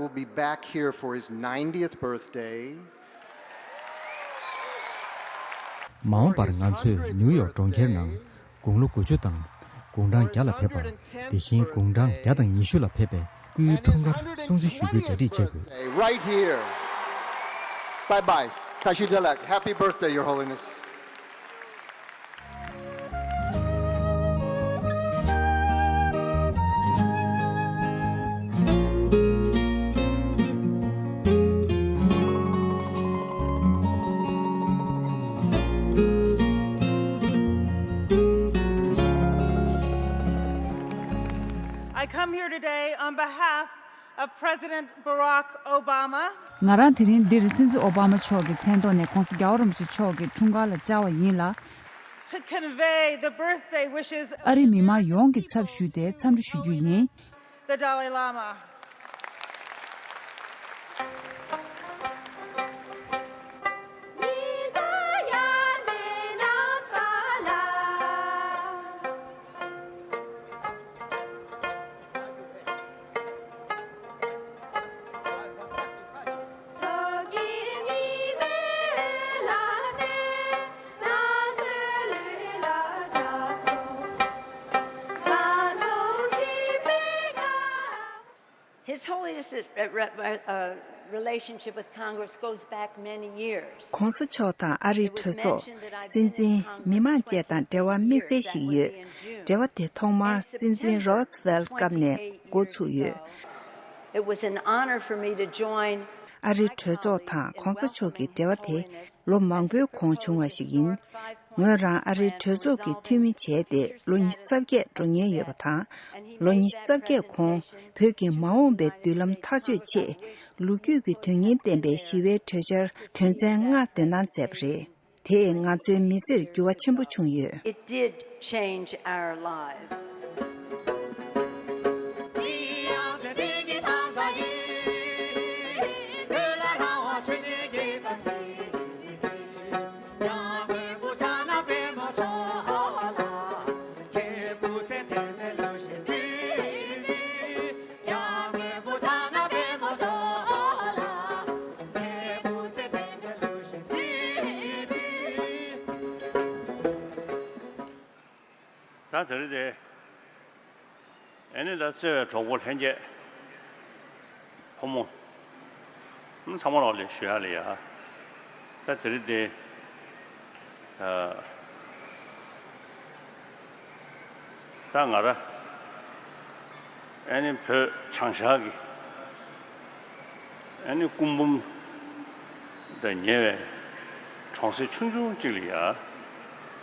We'll be back here for his ninetieth birthday. མ་འོངས་པར་ང་ཚོས་ནིའུ་ཡོག་གྲོང་ཁྱེར་ནང་དགུང་ལོ་དགུ་བཅུ་དང་དགུང་གྲངས་བརྒྱ་ལ་ཕེབས་པར། དེ་བཞིན་དགུང་གྲངས་བརྒྱ་དང་ཉི་ཤུ་ལ་ཕེབས་པའི་སྐུའི་འཁྲུངས་སྐར་སྲུང་བརྩི་ཞུ་རྒྱུའི་གྲ་སྒྲིག་བྱེད་དགོས། Right here. Bye bye. Tashi Delek, happy birthday, Your Holiness. I come here today on behalf of President Barack Obama. ང་རང་དེ་རིང་འདིར་སྲིད་འཛིན་ཨོ་བྷ་མ་མཆོག་གི་མཚན་ཐོག་ནས་༸གོང་ས་༸རྒྱལ་བ་རིན་པོ་ཆེ་མཆོག་གི་འཁྲུངས་སྐར་ལ་བཅར་བ་ཡིན་ལ། To convey the birthday wishes of ཨ་རིའི་མི་མང་ཡོངས་ཀྱི་ཚབ་ཞུས་ཏེ་འཚམས་འདྲི་ཞུ་རྒྱུ་ཡིན། The Dalai Lama. His Holiness's uh, re- uh, uh, relationship with Congress goes back many years. ༸གོང་ས་མཆོག་དང་ཨ་རིའི་གྲོས་ཚོགས། སྲིད་འཛིན། མི་མང་བཅས་དང་འབྲེལ་བ་དམིགས་བསལ་ཞིག་ཡོད། འབྲེལ་བ་དེ་ཐོག་མར་སྲིད་འཛིན་རོ་སི་ཝེལ་སྐབས་ནས་འགོ་ཚུགས་ཡོད། It was an honor for me to join. ཨ་རིའི་གྲོས་ཚོགས་དང་༸གོང་ས་མཆོག་གི་འབྲེལ་བ་དེ་ལོ་མང་པོའི་གོང་བྱུང་བ་ཞིག་ཡིན། ངོས་རང་ཨ་རིའི་གྲོས་ཚོགས་ཀྱི་འཐུས་མི་བྱས་ཏེ་ལོ་ཉི་ཤུ་རྩ་བརྒྱད་འགྲོ་མཁན་ཡོད་པ་དང་། ལོ་ཉི་ཤུ་རྩ་བརྒྱད་གོང་བོད་ཀྱི་མ་འོངས་པའི་མདུན་ལམ་ཐག་གཅོད་ཆེད་ལོ་རྒྱུས་ཀྱི་དོན་སྙིང་ལྡན་པའི་ཞི་བའི་གྲོས་འཆར་དོན་ཚན་ལྔ་འདོན་གནང་མཛད་པ་རེད། དེས་ང་ཚོའི་མི་ཚེར་འགྱུར་བ་ཆེན་པོ་བྱུང་ཡོད། It did change our lives. ད་དེ་རིང་དེ། ཨེ་ནི་ད་བརྩེ་བའི་གྲོགས་པོ་ལྷན་རྒྱས། ཕོ་མོ། ཨ་ཚང་མ་ལོག་ལས་ཞུ་ཡ་ལ་ཡ། ད་དེ་རིང་དེ། ཨ། ད་ང་ར། ཨེ་ནི་བོད་བྱང་ཤར་གྱི། ཨེ་ནི་སྐུ་འབུམ་དང་ཉེ་བའི་གྲོང་གསེབ་ཆུང་ཆུང་གཅིག་ལ་ཡ།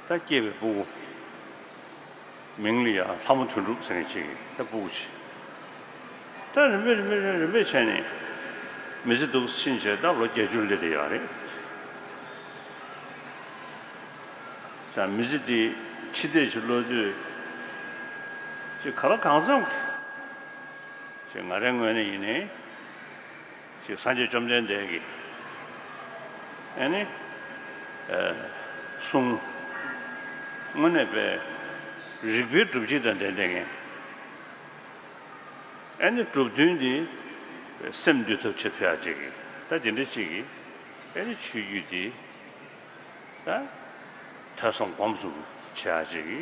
ད་སྐྱེས་པའི་སྤུ་གུ། མིང་ལ་ཡ་ལྷ་མོ་དོན་གྲུབ་ཟེར་མཁན་ཅིག་ད་སྤུ་གུ་ཅིག་ད་རིམ་པས་རིམ་པས་རིམ་པས་བྱས་ནས་མི་ཚེ་འདུག་ཕྱིན་བྱས་ད་ལོ་བརྒྱད་ཅུ་སླེབས་བསྡད་ཡོད་རེད། ཙང་མི་ཚེ་འདི་ཕྱི་བལྟས་ཤིག་བློ་ལྟོས་ཅིག་ག་ལ་གང་འཚམ་གྱི་ཅིག་ང་རའི་ངོས་ནས་ཡིན་ནའི་ཅིག་སངས་རྒྱས་བཅོམ་ལྡན་འདས་ཀྱིས་ཨ་ནི་ཨ་གསུང་དངོས་གནས་པའི་རིགས་པའི་སྒྲུབ་བྱེད་དང་ལྡན་ལྡན་ངེས། ཨ་ནི་སྒྲུབ་དོན་འདི་སེམས་འདུལ་ཐབས་བྱེད་ཐུབ་ཡག་ཅིག་གི་ད་དེ་འདྲ་ཅིག་གི་ཨ་ནི་ཆོས་བརྒྱུད་འདི་ད་ཐོས་བསམ་སྒོམ་གསུམ་བྱེད་ཡག་ཅིག་གི་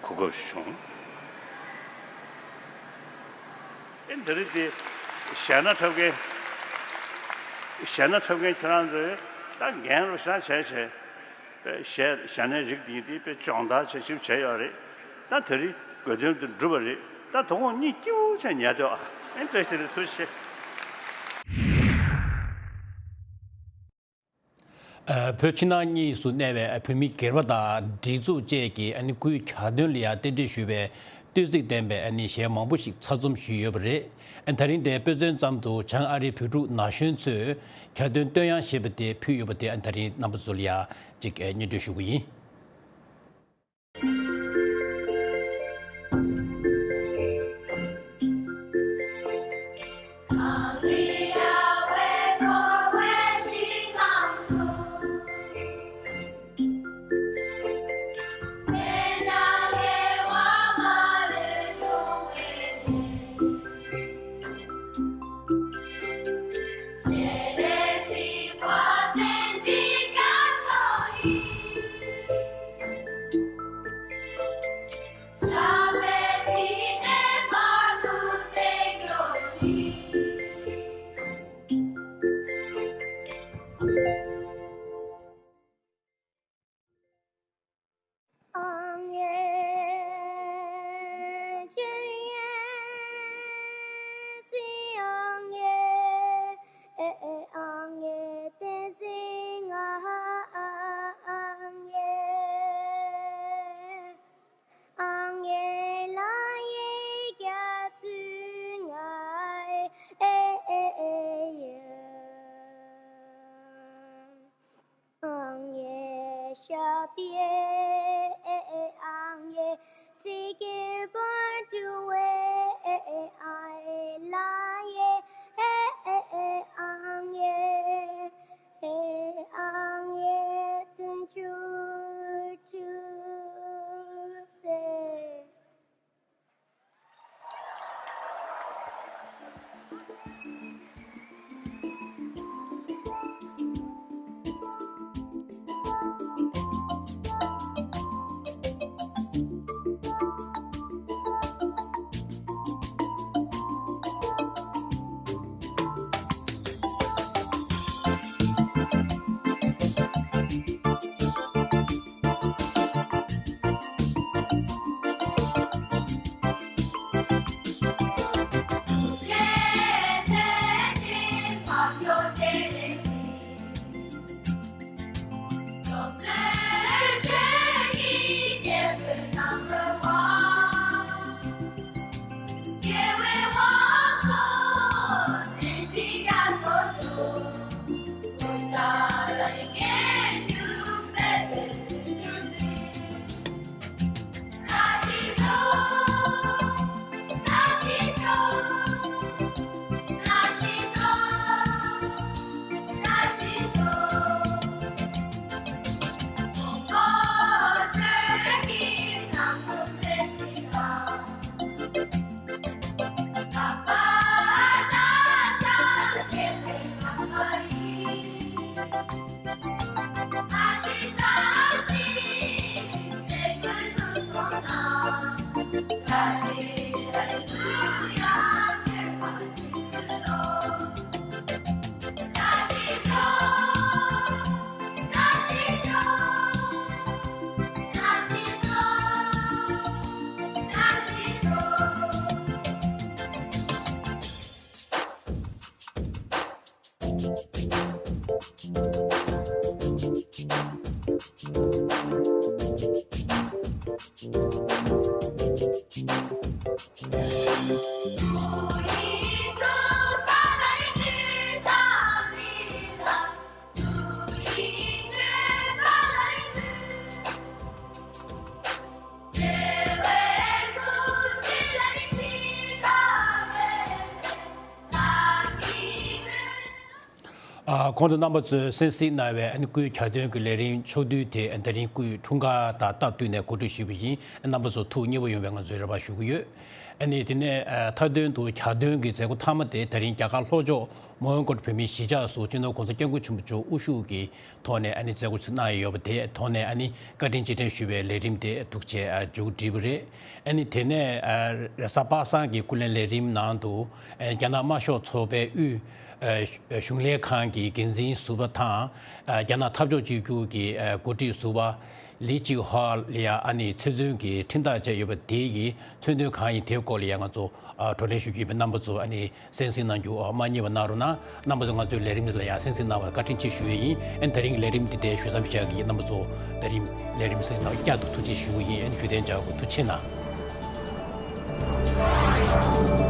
གོ་སྐབས་ཤིག་བྱུང་། ཨ་ནི་དེ་རིང་འདི་ཞལ་སྣ་འཁྲབ་མཁན་ཞལ་སྣ་འཁྲབ་མཁན་ཁྱེད་རང་ཚོས་ད་འགན་རུ་ཤ་བྱས་བྱས། པའི་གཞས་གཞས་སྣའི་རིགས་འདི་ཡིན་དེ་དཔེ་སྦྱོང་བརྡར་བྱེད་ཞིབ་བྱས་ཡོད་རེད། ད་དེ་རིང་དགོས་དོན་དུ་འགྲུབ་པ་རེད། ད་དོ་དགོང་གཉིད་སྐྱིད་པོ་བྱས་ཉལ་སྡོད་ཨ། ཨེ་བཀྲ་ཤིས་བདེ་ལེགས། ཐུགས་རྗེ་ཆེ། ཨ། བོད་ཕྱི་ནང་གཉིས་སུ་གནས་པའི་བོད་མི་སྒེར་པ་དང་སྒྲིག་འཛུགས་བཅས་ཀྱིས་ཨ་ནི་སྐུའི་གྱ་སྟོན་ལ་ཡང་རྟེན་འབྲེལ་ཞུས་པའི་བསྟོད་ཚིག་ལྡན་པའི་ཨ་ནི་གཞས་མང་པོ་ཞིག་ཚགས་རྩོམ་ཞུས་ཡོད་པ་རེད། ཨ། ད་རིང་དེ་དཔེ་མཚོན་ཙམ་དུ་བྱང་ཨ་རིའི་བོད་ཕྲུག་ན་གཞོན་ཚོས་གྱ་སྟོན་བསྟོད་དབྱངས་ཞེས་པ་དེ་ཕུལ་ཡོད་པ་དེ་ཨ་ནི་ད་རིང་རྣམ་པ་ཚོ་ལ་ཡང་ཅིག་ཨ། སྙན་སྒྲོན་ཞུ་གི་ཡིན། ཨ། གོང་དུ་རྣམ་པ་ཚོས་གསན་གཟིགས་གནང་བའི་ཨ་ནི་སྐུའི་གྱ་སྟོན་གྱི་ལས་རིམ་ཕྱོགས་བསྡུས་དེ་ཨ་ནི་དེ་རིང་སྐུའི་འཁྲུངས་སྐར་དང་སྟབས་བསྟུན་ནས་གོ་སྒྲིག་ཞུས་པ་ཡིན། རྣམ་པ་ཚོ་ཐུགས་མཉེས་པོ་ཡོང་བའི་ང་ཚོས་རེ་བ་ཞུ་གི་ཡོད། ཨ་ནི་དེ་ནས་ཨ་མཐའ་དོན་དུ་གྱ་སྟོན་གྱི་མཛད་སྒོ་མཐའ་མ་དེ་དེ་རིང་རྒྱ་གར་ལྷོ་ཕྱོགས་མོན་གྷོ་བོད་མིའི་གཞིས་ཆགས་སུ་སྤྱི་ནོར་༸གོང་ས་༸སྐྱབས་མགོན་ཆེན་པོ་མཆོག་དབུ་བཞུགས་ཀྱི་ཐོག་ནས་ཨ་ནི་མཛད་སྒོ་ཞིག་གནང་ཡོད་པ་དེའི་ཐོག་ནས་ཨ་ནི་བཀའ་དྲིན་རྗེས་དྲན་ཞུ་བའི་ལས་རིམ་དེ་འདུག་སེ་ཨ་མཇུག་བསྒྲིལ་བ་རེད། ཨ་ནི་དེ་ནས་ཨ་རེས་གཟའ་པ་སངས་ཀྱི་སྐུ་ལས་ལས་རིམ་ནང་དུ་ཨ་རྒྱ་ནག་དམར་ཤོག་ཚོགས་པའི་དབུས་ཨ་གཞུང་ལས་ཁང་གི་འགན་འཛིན་ཟུར་པ་དང་ཨ་རྒྱ་ནག་འཐབ་ཕྱོགས་གཅིག་གྱུར་གྱི་ཨ་འགོ་ཁྲིད་ཟུར་པ་ལི་ཅི་ཧྭ་ལ་ཡ་ཨ་ནི་ཚེ་བཙོན་གྱི་ཁྲིམས་ཐག་བཅད་ཡོད་པ་དེ་ཡི་མཚོན་དོན་གང་ཡིན་དེའི་སྐོར་ལ་ཡ་ང་ཚོ་ཨ་བགྲོ་གླེང་ཞུ་རྒྱུ་ཡིན་པས། རྣམ་པ་ཚོ་ཨ་ནི་གསན་གཟིགས་གནང་རྒྱུ་ཨ་མ་བསྙེལ་བ་གནང་རོགས་གནང་། རྣམ་པ་ཚོ་ང་ཚོའི་ལས་རིམ་འདི་ལ་ཡང་གསན་གཟིགས་གནང་བར་བཀའ་དྲིན་ཆེ་ཞུ་ཡས་ཡིན། ཨ་ནི་དེ་རིང་གི་ལས་རིམ་འདི་འདིར་ཞུ་མཚམས་བཞག་གི་ཡིན། རྣམ་པ་ཚོ་དེ་རིང་ལས་རིམ་གསན་གཟིགས་གནང་བར་བསྐྱར་དུ་ཐུགས་རྗེ་ཞུ་གི་ཡིན། ཨ་ནི་བརྒྱུད་ལྡན་བྱ་དགོས། ཐུགས་རྗེ་གནང་།